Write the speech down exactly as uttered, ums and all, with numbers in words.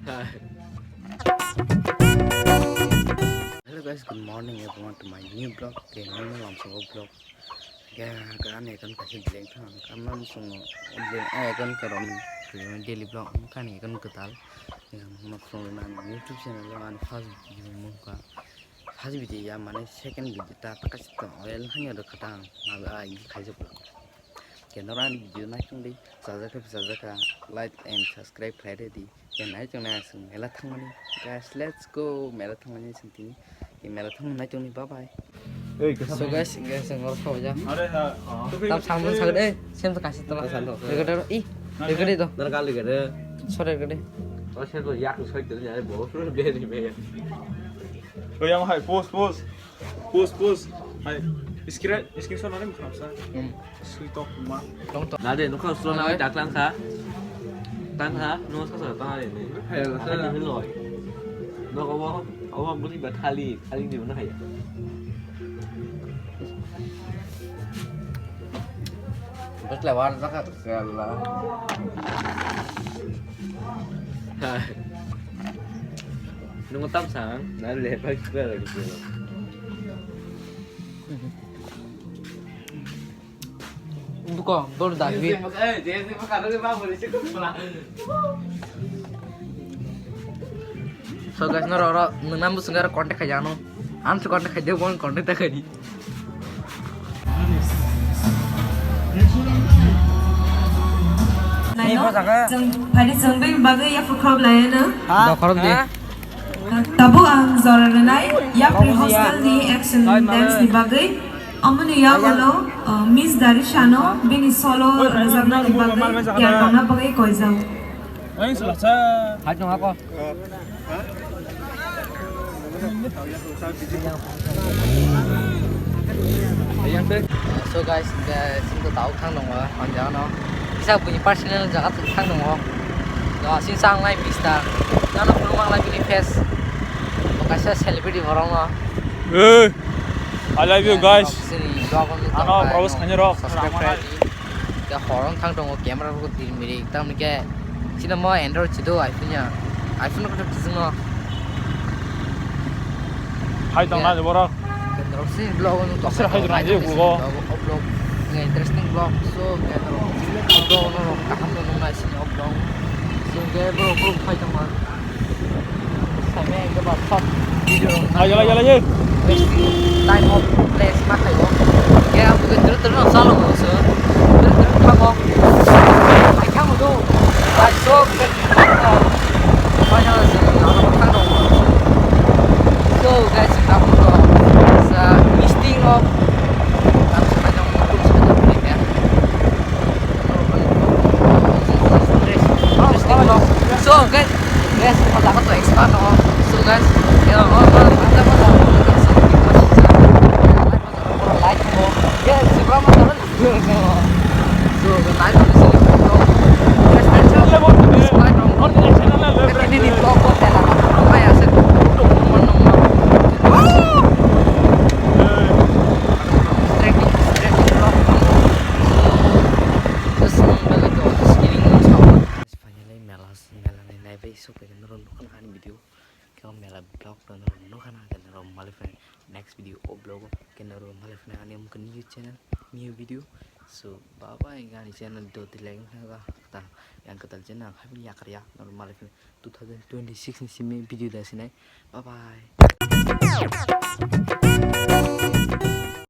Hello guys, good morning everyone to my new vlog. Ke nang lamsa vlog. Ya, kan ya kan kasi blank thang. Kan nang sung blank eh kan karom daily vlog kan ya kan ketal. Ya, ma from na YouTube channel lo an first video mungka. First video ya mane second video ta ta kasi to oil hanya do khatang. Ma ai khaijak. Ke norok ani video naichung di, chajak khe chajak kha, like and subscribe khlai rw di. Ke naichung nai aswk mela thangmani. Guys, let's go. Mela thangmani sing tini. Ke mela thangmani naichung ni, bye bye. So guys, guys, ang oro khabaijak. Are ha. Tam samung saged, eh, sem to kasi tola. Regede ro, ih, regede do. Nang kali gede. Sore regede. Oh, sem to yak soi to ya, bo, beri beri. Oh, yang hai, pause, pause. Pause, pause. Hai, screen, screenshot nani mukha sa. Hmm. Sui tok ma. Tong tok. Nade, nukha slo na, hai, tak tang kha. Tang kha, no sa sa tang ni. Hai, hai, sa. Ni loi. No ko, ko buli ba thali, thali ni na hai. Bas le war jaka sela. Hai. Nung tam sang, na le pa kra la gitu. Buko, bor da bi. So guys, no ro ro, nang nam busung aro contact khai jano. Am su contact khai de, bon contact ta khai di. Laino, jang phari jang bai bagwi ya phukhop laino. Dokhorok di. Tabuk ang jora rwnai, yapri hostel ni action dance ni bagwi. Amoni yagulo, uh, Miss Darishano, bini solo rwjaknani bagwi, tiyar tongna bagwi koijak. Hai tong ako. So guys, hingke singko tao thang tongo, ang jagano. Kisa buini personal jaga thang tongo. Do sing sang lai mister. Jano khulumang lai bini face. Bo kaisa celebrity borok no. Hey, I love you guys. Ano, Prabhu Sanjay Rock. Subscribe khai di. Ke horong thang tongo, camera rok dir mirik, tamni ke sino mo Android chido iPhone ya. iPhone ko thak sino. Hai tong na borok. Kendrok si vlog no to. Asir hai tong na je bugo. Vlog, vlog. Nge interesting vlog. So kendrok vlog no kaham no nai sini vlog. So ke bro bro hai tong ma. Ayo, ayo, ayo. Time of place ma khayo. Ya, bukan terus terus salo mo so. Terus terus thango. Ai thango do. Ai so. Final se alo thango. So guys, kamu to sa misting of. So guys, guys, kau takut tuh expand dong. So guys, ya, oh, oh, ada apa tuh? Like, oh, ya, seberapa tuh? So, like, oh, di sini, oh. Guys, guys, subscribe dong. Ini di vlog, vlog, ya, lah. Apa ya, set? Untuk teman-teman. Trekking, trekking vlog. Finally, mela, mela ni nai bai sok pai norok nukha ani video. Khe mela vlog norok nukha na, norok malik phai next video o vlog o khe norok malik phai ani mukha new channel, new video. So bye bye, ani channel do tilai wngkha ta yang kwtal channel ang khaibini yakar ya norok malik phai two thousand twenty-six ni simi video da sinai. Bye bye.